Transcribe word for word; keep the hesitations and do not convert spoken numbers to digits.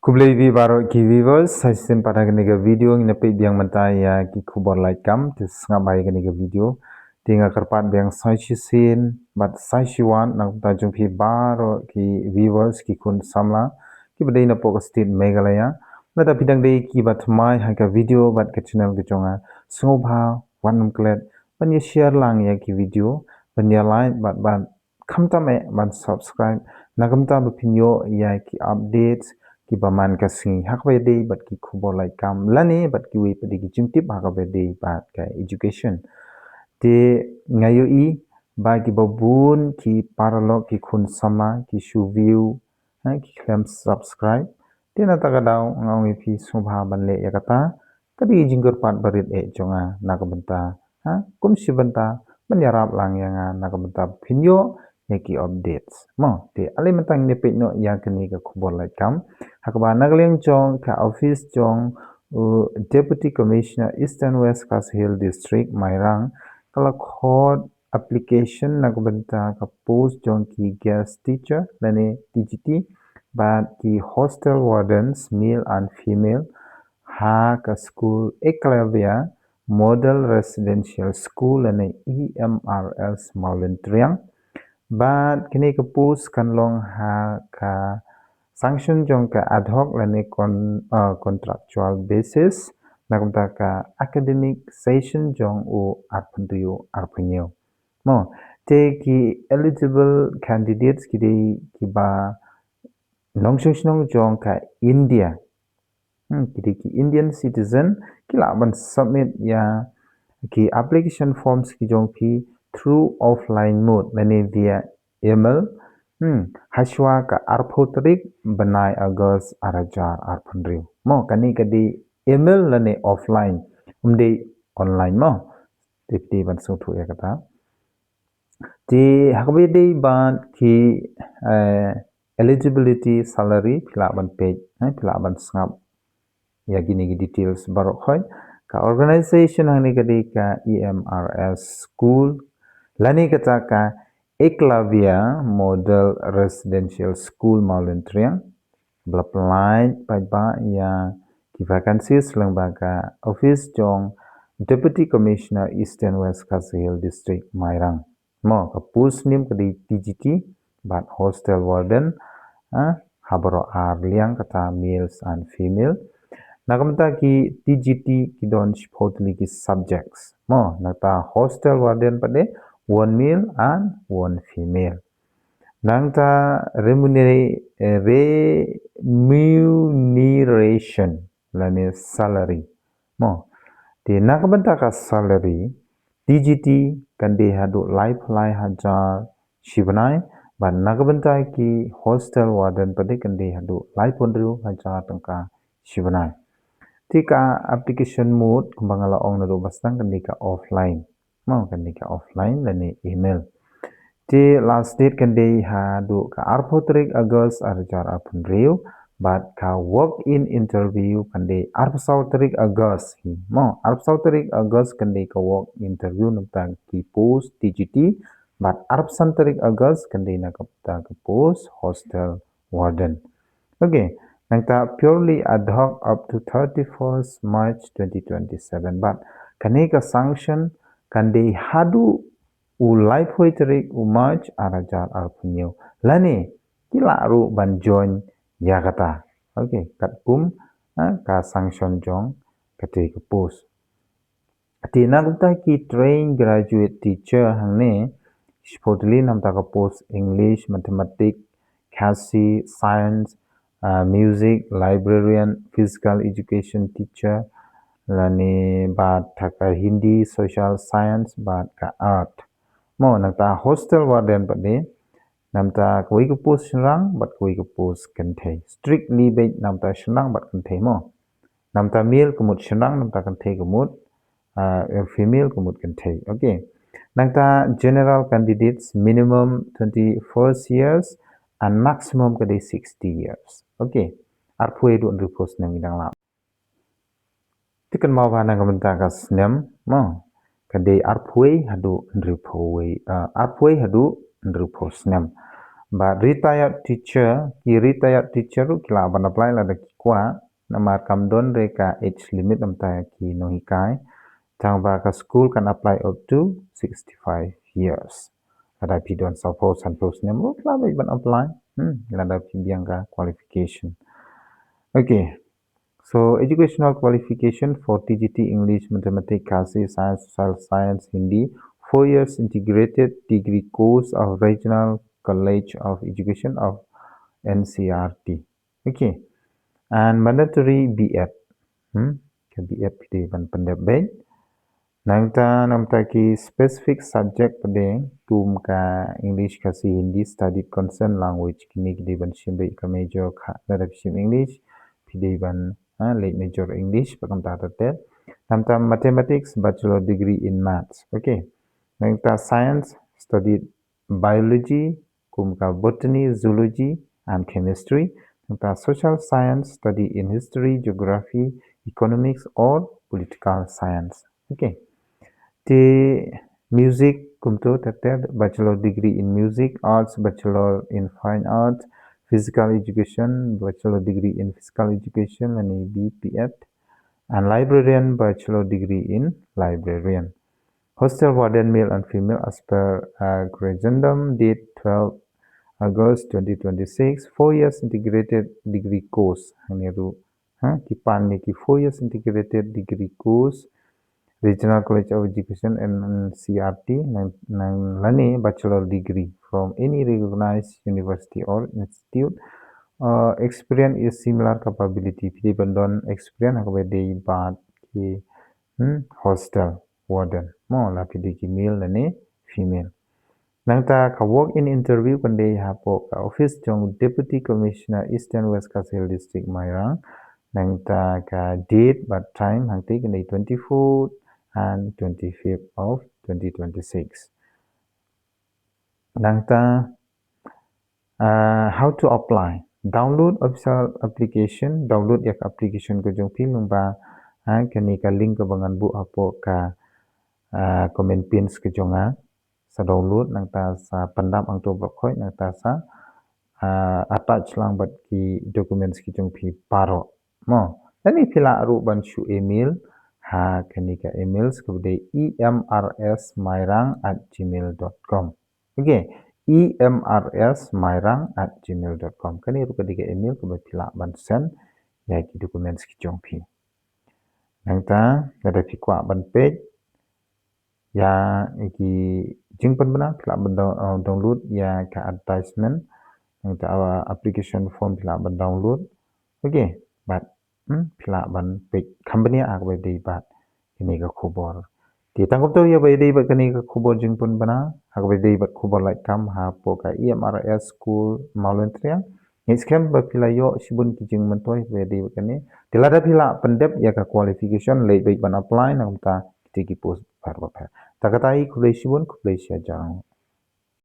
Khublei ïa phi baroh ki viewers, sa shisien pat ha kane ka video ngin ïa peit biang mynta ïa ki khubor lait kam, te sngap bha ïa kane ka video. Te nga kyrpad biang sa shisien bad sa shiwat na ka bynta jong phi baroh ki viewers, ki khun samla kiba dei na poh ka state Meghalaya. Lada phi dang dei kiba thymmai ha ka video bad ka channel ka jong nga, sngewbha wat nym klet ban ïa share lang ïa ki video, ban ïa like bad, bad khamtam eh ban subscribe na ka bynta ba phin ïoh ïa ki updates kiba man ka sngi ha kaba ïadei bad ki khubor lait kam lane bad kiwei pat de ki jingtip ha kaba ïadei bad ka education. Te nga ïohi ba kiba bun ki paralok, ki khun samla ki shu view, ha, ki khlem subscribe. Te na kata ka daw nga ong ïa phi sngewbha ban leh ïa kata, ka dei ka jingkyrpad ba rit eh jong nga na ka bynta, ha, kum shi bynta ban ïarap lang ïa nga na ka bynta ba phin ïoh ïa ki updates. Mo, te ale mynta ngin ïa peit noh ïa kane ka khubor lait kam ha kaba na ka liang jong ka office jong u Deputy Commissioner Eastern West Khasi Hills District, Mairang, ka la khot application na ka bynta ka post jong ki guest teacher lane T G T bad ki hostel wardens, male and female, ha ka school Eklavya Model Residential School lane E M R S Mawlyntriang. Bad kane ka post kan long ha ka sanction jong ka ad hoc lane con-, uh, contractual basis na ka bynta ka academic session jong u arphew hynriew arphew hynñiew. Mo, te ki eligible candidates ki dei kiba nongshong shnong jong ka India. Hmm, ki dei ki Indian citizen, ki lah ban submit ïa ki application forms ki jong phi through offline mode lane via email. Hmm, ha shuwa ka arphew tarik bnai August ar hajar arphew hynriew. Mo, kane ka dei email lane offline, um dei online mo. Te phi dei ban sngewthuh ïa kata. Te ha kaba ïadei bad ki, eh, eligibility salary, phi lah ban peit, eh, phi lah ban sngap ïa kine ki details baroh khoit. Ka organization hangne ka dei ka E M R S school lane kata ka Eklavya Model Residential School Mawlyntriang. Ba la pynlait paidbah ïa ki vacancies lyngba ka office jong Deputy Commissioner Eastern West Khasi Hills District, Mairang. Mo, ka post nim ka dei T G T bad hostel warden, ah, ha baroh ar liang kata males and female. Na ka bynta ki T G T ki don shiphew tylli ki subjects. Mo, na kata hostel warden pat de one male and one female. Nangta remunera-, eh, remuneration lane salary. Mo, te na ka bynta ka salary, T G T kan dei haduh laiphew lai hajar shi bnai, bad na ka bynta ki hostel warden pat de kan dei haduh laiphew hynriew hajar tyngka shi bnai. Te ka application mode kumba nga la ong naduh ba sdang kan dei ka offline. Mo, kan dei ka offline lane email. Te last date kan dei haduh ka arphew tarik August ar hajar arphew hynriew, bad ka walk in interview kan dei arphew saw tarik August. Mo, arphew saw tarik August kan dei ka walk interview na ka bynta ki post T G T, bad arphew san tarik August kan dei na ka bynta ka post hostel warden. Okay, nangta purely ad hoc up to thirty-first March twenty twenty-seven. Bad kane ka sanction kan dei haduh u laiphew tarik u March ar hajar arphew hynñiew. Lane ki lah ruh ban join ïa kata. Okay, katkum, ha, ka sanction jong kata ka post. Te na ka bynta ki trained graduate teacher hangne, shiphew tylli na ka bynta ka post English, Mathematics, Khasi, Science, ah, Music, Librarian, Physical Education Teacher, lane bad ka Hindi, Social Science, bad ka Art. Mo, na ka bynta hostel warden pat de, na ka bynta kawei ka post shynrang bad kawei ka post kynthei. Strictly based na ka bynta shynrang bad kynthei mo. Na ka bynta male ka mut shynrang, na ka bynta kynthei ka mut, ah, eh, female ka mut kynthei. Okay. Na ka bynta general candidates minimum twenty-first years and maximum ka dei sixty years. Okay. Arphew haduh hynriewphew snem i dang lah. Te kynmaw ba na ka bynta ka snem, mo, ka dei arphew haduh hynriewphew, ah, arphew haduh hynriewphew snem. Ba retired teacher, ki retired teacher ruh ki lah ban apply lada ki kwah, namar kam don re ka age limit namar ki nonghikai. Tang ba ka school kan apply up to sixty-five years. Lada phi don saw phew, san phew snem ruh ki lah ban apply. Hmm, lada phi biang ka qualification. Okay. So, educational qualification for T G T English, Mathematics, Khasi, Science, Social Science, Hindi, four years integrated degree course of Regional College of Education of N C R T. Okay. And mandatory B Ed. Hmm? Ka B Ed phi dei ban pyndep beit. Nangta, nangta ki specific subject pat de kum ka English, Khasi, Hindi, studied concerned language, kine ki dei ban shim beit ka major. Lada phi shim English, phi dei ban, ha, leit major English pat kumta ter ter. Nangta Mathematics, bachelor degree in Maths. Okay. Nangta Science, studied biology, kum ka botany, zoology, and chemistry. Nangta Social Science, study in history, geography, economics, or political science. Okay. Te music kumto ter ter, bachelor degree in music, arts, bachelor in fine arts, physical education, bachelor degree in physical education, lane B P Ed, and librarian, bachelor degree in librarian. Hostel warden, male and female, as per, uh, addendum date twelve August twenty twenty-six, four years integrated degree course. Hangne ruh, ha, ki pan ne ki four years integrated degree course, Regional College of Education, N C R T, nang, nang lane bachelor degree from any recognized university or institute. Uh, experience is similar capability. Phi dei ban don experience ha kaba dei bad ki, hmm, hostel warden. Mo, la phi dei ki male lane female. Nangta ka walk-in interview kan dei hapoh ka office jong Deputy Commissioner Eastern West Khasi Hills District, Mairang. Nangta ka date bad time hangtei kan dei twenty-fourth and twenty-fifth of twenty twenty-six. Nangta, uh, how to apply? Download official application, download ïa ka application ka jong phi lyngba, ha, kane ka link kaba ngan buh hapoh ka, uh, comment pins ka jong nga. Sa download, nangta sa pyndap hangto baroh khoit, nangta sa, ah, attach lang bad ki documents ki jong phi baroh. Mo, lane phi lah ruh ban shu email ha kane ka email kaba dei E M R S mairang at gmail dot com. Okay, E M R S mairang at gmail dot com. Kane ruh ka dei ka email kaba phi lah ban send ïa ki documents ki jong phi. Nangta lada phi kwah ban peit ïa ki jingpynbna, phi lah ban down-, uh, download ïa ka advertisement, nangta, uh, application form phi lah ban download. Okay, bad, hmm, phi lah ban peit kham bniah ha kaba dei bad kane ka khubor. Te tang kumto ïa ba dei bad kane ka khubor jingpynbna, ha kaba dei bad khubor laitkam hapoh ka E M R S School Mawlyntriang. Ngi skhem ba phi la ïoh shibun ki jingmyntoi ba dei bad kane. Te lada phi lah pyndep ïa ka qualification, leit beit ban apply na kumta kita ki post bapher bapher. Te kata hi, khublei shibun, khublei shihajar.